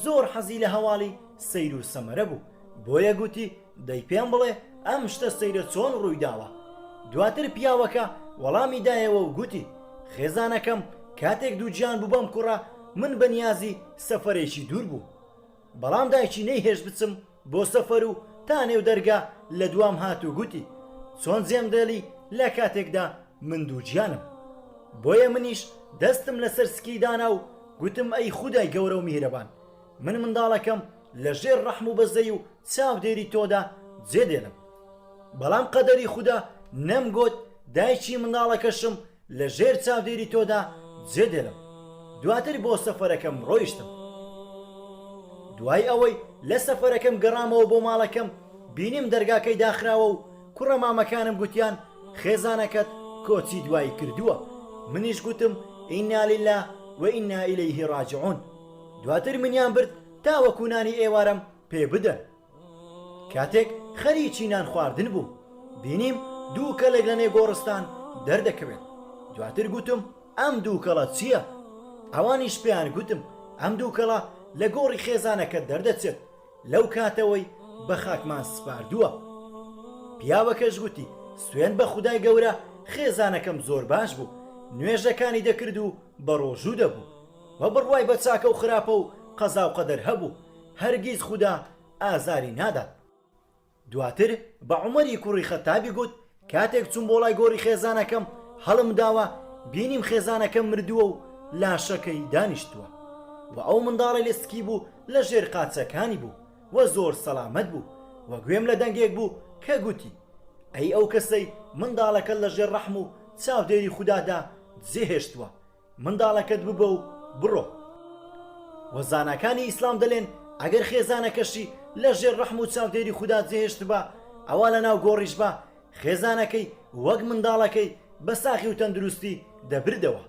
زۆر حەزی لە هەواڵی سەیر و سەمەرە بوو، بۆیە گوتی دەی پێم بڵێ ئەم شتە سەیرە چۆن ڕوویداوە؟ دواتر پیاوەکە وەڵامی دایەوە و گوتی خێزانەکەم کاتێک دووگیان بوو بەم کوڕە من بە نیازی سەفەرێکی دوور بووم بەڵام دایکی نەیهێشت بچم بۆ سەفەر و تا نێو دەرگا لە دوام هات و گوتی چۆن جێم دێڵی لە کاتێکدا من دووگیانم بۆیە منیش دەستم لەسەر سکی دانا و گوتم ئەی خودای گەورە و میهرەبان من منداڵەکەم لە ژێر ڕەحم و بەزەی و چاودێری تۆدا جێ دێلم بەڵام قەدەری خودا نەمگۆت دایکی منداڵەکەشم لە ژێر چاودێری تۆدا جێ دێلم دواتر بۆ سەفەرەکەم ڕۆیشتم دوای ئەوەی لە سەفەرەکەم گەڕامەوە بۆ ماڵەکەم بینیم دەرگاکەی داخراوە و کوڕە مامەکانم گوتیان خێزانەکەت کۆچی دوایی کردووە منیش گوتم إنا لله وإنا إليه راجعون دواتر منیان برد تاوەکو نانی ئێوارەم پێ بدەن. کاتێک خەریکی نان خواردن بووم بینیم دووکەڵێک لە نێو گۆڕستان دەردەکەوێت. دواتر گوتم ئەم دووکەڵە چییە؟ ئەوانیش پێیان گوتم ئەم دووکەڵە لە گۆڕی خێزانەکەت دەردەچێت لەو کاتەوەی بە خاکمان سپاردووە. پیاوەکەش گوتی سوێند بە خودای گەورە خێزانەکەم زۆر باش بوو نوێژەکانی دەکرد و بەڕۆژوو دەبوو. و بڕوای بە چاکە و خراپە و قەزا و قەدەر هەبوو، هەرگیز خودا ئازاری نادات. دواتر بە عومەری کوڕی خەتابی گوت، کاتێک چووم بۆ لای گۆڕی خێزانەکەم هەڵمداوە، بینیم خێزانەکەم مردووە و لاشەکەی دانیشتووە و ئەو منداڵەی لە سکی بوو لە ژێر قاچەکانی بوو و زۆر سەلامەت بوو و گوێم لە دەنگێک بوو کە گوتی، ئەی ئەو کەسەی منداڵەکەت لە ژێر ڕەحم و چاودێری خودادا جێهێشتووە، منداڵەکەت ببە و بڕۆ. وە زاناکانی ئیسلام دەلێن ئەگەر خێزانەکەشی لە ژێر ڕەحم و چاودێری خودا جێهێشتبا ئەوا لە ناو گۆڕیش با خێزانەکەی وەک منداڵەکەی بە ساغی و تەندروستی دەبردەوە.